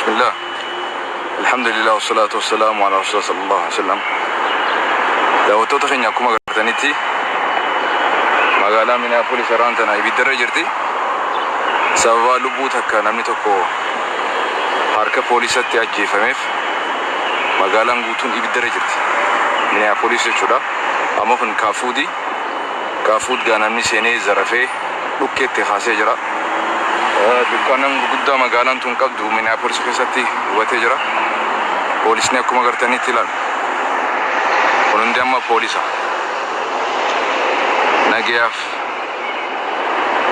Bismillah. Alhamdulillah wassalatu wassalamu ala rasulillah sallallahu alaihi wasallam. Daawwattoota keenya, akkuma agartanitti magaalaa Minneapolis har'aan tana ibiddarra jirti. Sababa lubbuu takka namni tokko harka poolisatti ajjeefameef magaalaan guutuun ibiddarra jirti. Minneapolis jechuudha. Amma kun Kaafuudi. Kaafuud gaa namni seenee zarafee dhukkeetti kaasee jira. Dukkaanan gurguddaa magaalaan tun qabdu Minneapolis keessatti gubatee jira. Poolisni akkuma agartanitti ilaal. Kun hundi amma poolisa. Nagayaaf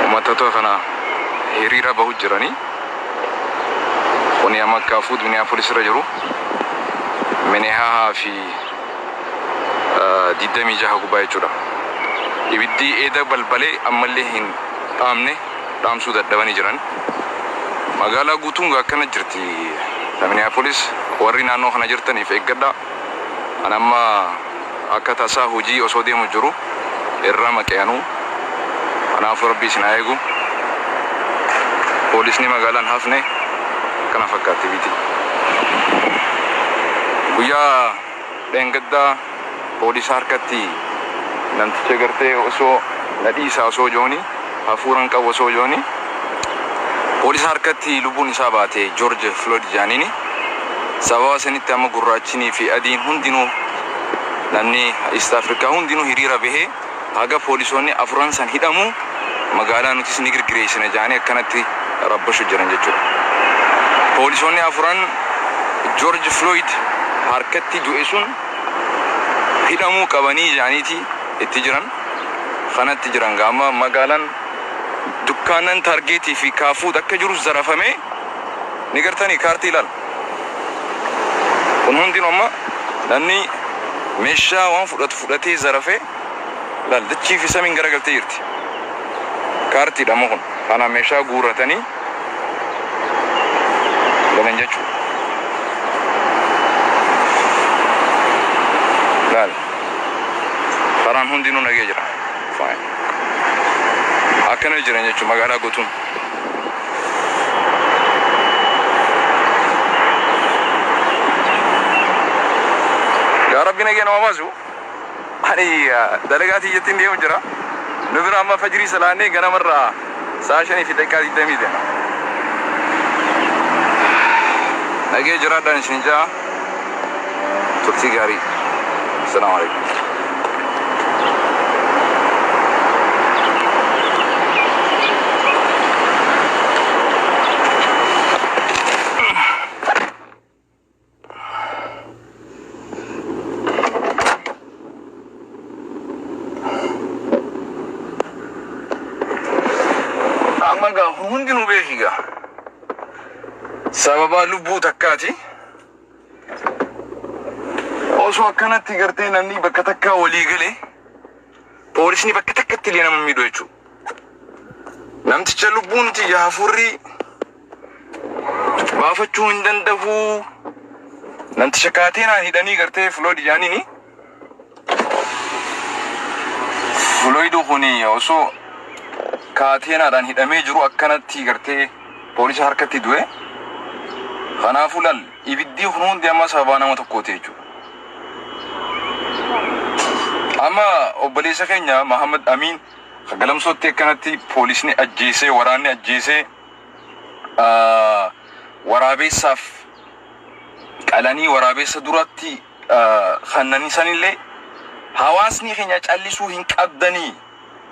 uummattoota kana hiriira bahu jiranii. Kuni amma Kaafuud Minneapolis irra jiru. Minnehaha fi 26 gubbaa jechuudha. Ibiddi eeda balbalee ammallee hin dhaamne, dhaamsuu dadhabanii jiran. Magaalaa guutuun akkana jirti. Minneapolis warri naannoo kana jirtaniif eeggadhaa. Ani amma akka tasaa hojii osoo deemu jiru irra maqe'anuu. Kanaafuu Rabbi isin haa eegu. Poolisni magaalaan hafne kana fakkaatti biti. Guyyaa dheengaddaa poolisa harkatti namticha gartee osoo na dhiisaa osoo jooni, hafuuran qabu osoo jooni, poolisa harkatti lubbuun isaa baate, George Floyd jaaniini. Sababa sanitti amma gurraachinii fi adiin hundinuu, namni East Africa hundinuu hiriira bahee, haga poolisoonni afuran san hidhamu magaalaa nutis ni girgireessina jaanii akkanatti rabbashu jiran jechuudha. Poolisoonni afuran George Floyd harkatti du'e sun hidhamuu qabanii jaaniiti itti jiran. Kanatti jiran gaama magaalaan dukkaanan Targetii fi Kaafuut akka jiru zarafamee ni gartanii kaartii ilaal. Kun hundinuu amma namni meeshaa waan fudhatu fudhatee zarafee laal, dachii fi samiin garagaltee jirti. Kaartiidha amma kun. Kana meeshaa guurratanii galan jechuudha. Laal. Karaan hundinuu nagee jira. Fine. Akkana jiran jechuudha magaalaa guutuun. Yaa Rabbi, nagee nama baasu. Ani dalagaa tiyyattiin deemu jira. Nu bira amma fajrii salaannee ganamarraa sa'a 5:20 deema. Nagee jiraadhaan isin ja'a. Turtii gaarii. Assalaamu alaikum. Amma gaa hundinuu beeki gaa. Sababaa lubbuu takkaati. Osoo akkanatti gartee namni bakka takkaa walii galee, poolisni bakka takkatti illee nama miidhu jechuudha. Namticha lubbuun tiyya hafuurri baafachuu hin danda'u. Namticha kaateenaan hidhanii gartee Floyd jaaniini. Floyd kun osoo kaateenaadhaan hidhamee jiru akkanatti gartee poolisa harkatti du'e. Kanaafuu lal, ibiddi kun hundi amma sababaa nama tokkooti jechuudha. Amma obboleessa keenya Mahammad Amiin Galamsootti akkanatti poolisni ajjeesee, waraanni ajjeesee, waraabeessaaf qalanii waraabeessa duratti kannanii sanillee hawaasni keenya callisuu hin qabdanii.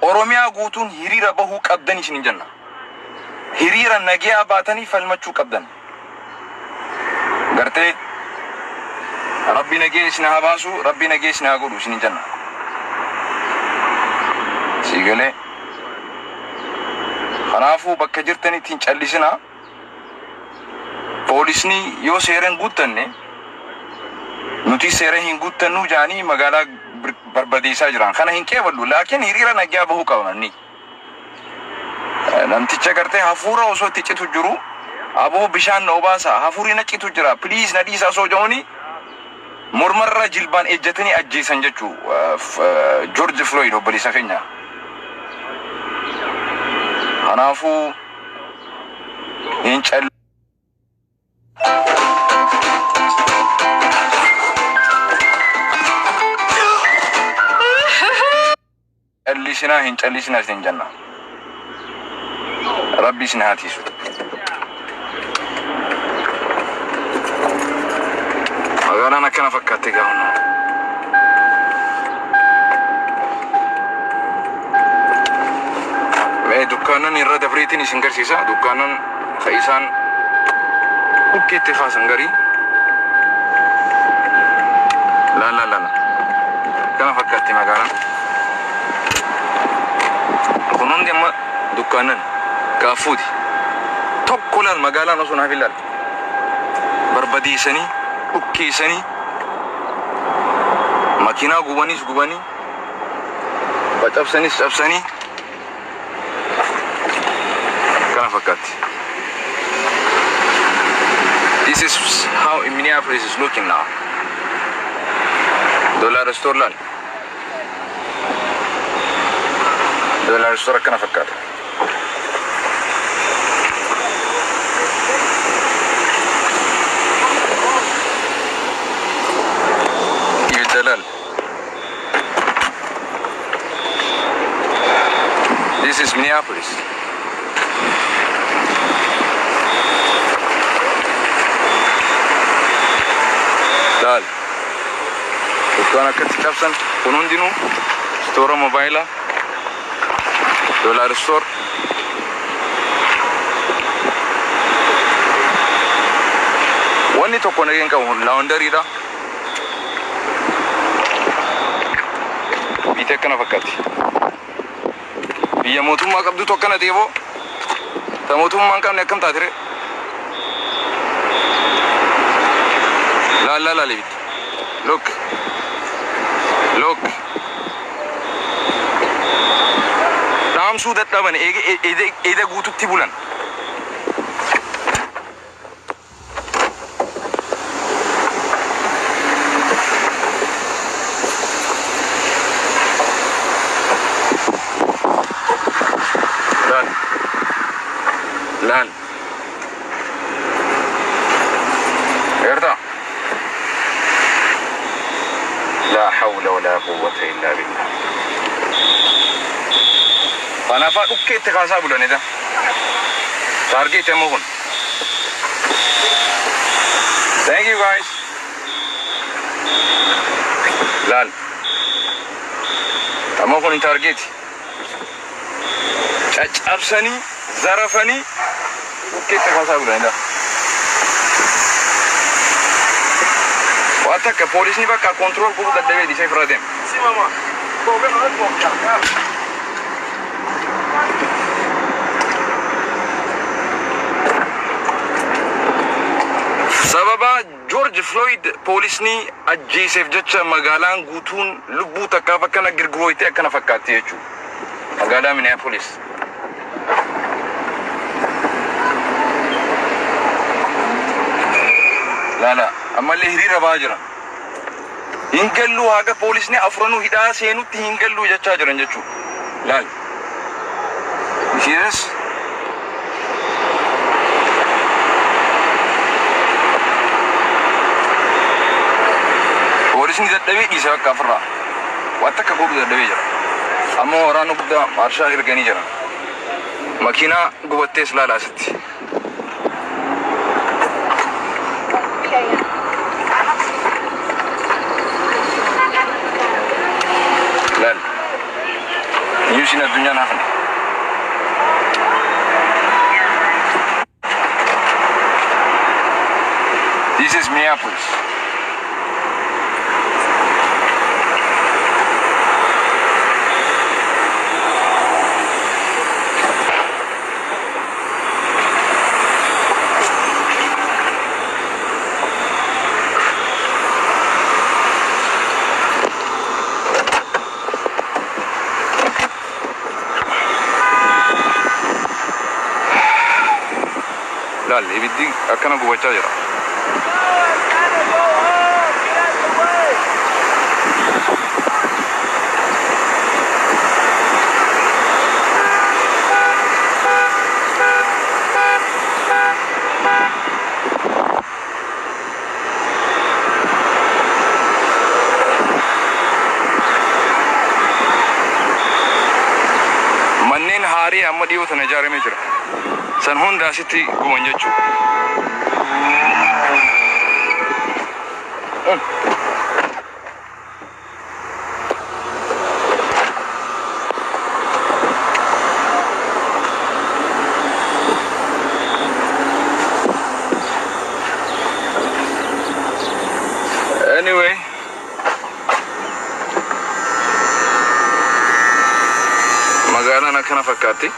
Oromiyaa guutuun hiriira bahuu qabdanii isin jenna. Hiriira nagiyaa baatanii falmachuu qabdan. Gartee Rabbi nagee isin haa baasu, Rabbi nagee isin haa godhu isin jenna. Sii galee. Kanaafuu bakka jirtanitti hin callisinaa. Poolisni yoo seera hin guuttanne, nuti seera hin guuttannuu jaanii magaalaa barbadeessaa jiran. Kana hin qeeballu. Laakiin hiriira nagaa bahuu qaba namni. Namticha gartee hafuura osoo itti citu jiru, aboo bishaan na obaasa, hafuurri na citu jira, please na dhiisa osoo jedhuni, mormarra jilbaan ejjatanii ajjeesan jechuu George Floyd obboleessa keenya. Kanaafuu hin Callisinaa hin callisinaa isin jenna. Rabbi isin haa tiisu. Magaalaan akkana fakkaatti gaafna. Mee dukkaanan irra dabriitiin isin garsiisa. Dukkaanan ka isaan bukkeetti kaasan garii. Laal laal laal. Kana fakkaatti magaalaan. Kun hundi amma dukkaanan gaaffuuti. Tokko laal magaalaan osoo naaf ilaal. Barbadeessanii dhukkeessanii makiinaa gubaniis gubanii cabsanis cabsanii kana fakkaatti. This is how in Minneapolis is looking now. Dollar store laal. Dollar store akkana fakkaata. Ibidda laal. This is Minneapolis. Laal. Dukkaan akkatti cabsan kun hundinuu store mobaayilaa, dollar store. Wanni tokko nageen qabu laundrydha. Biyyi akkana fakkaatti. Biyya mootummaa qabdutu akkana ta'e boo. Ta mootummaa hin qabne akkam taate ree? Laal laal laal ibidda. Look. Look. Dhaamsuu dadhaban eega guututti bulan. Laal. Laal. Agartaa? لا حول ولا قوة إلا بالله. Kanaafaa dhukkeetti kaasaa bulanidha. Target amma kun. Thank you, guys. Laal. Amma kun target. Caccabsanii, zarafanii dhukkeetti kaasaa bulanidha. Waan takka poolisni bakka control godhuu dadhabee dhiisee ofirra deema. Sí, mamá. Come. Sababa George Floyd poolisni ajjeeseef jecha magaalaan guutuun lubbuu takkaaf akkana girgirooytee akkana fakkaatti jechuudha. Magaalaa Minneapolis. Laala, ammallee hiriira ba'aa jiran. Hin galluu, haga poolisni afranuu hidhaa seenutti hin galluu jechaa jiran jechuudha. Laal. You see this? Poolisni dadhabee dhiise bakka ofirraa. Waan takka godhuu dadhabee jira. Amma waraana guddaa marshal erganii jiran. Makiinaa gubattees laala asitti. Laal. Newsiin addunyaan hafne. This is Minneapolis. Laal, ibiddi akkana gubachaa jira. Gotta go home. Get out of the way. dhiyoo tana ijaaramee jira. San hunda asitti guban jechuudha. Anyway, magaalaan akkana fakkaatti.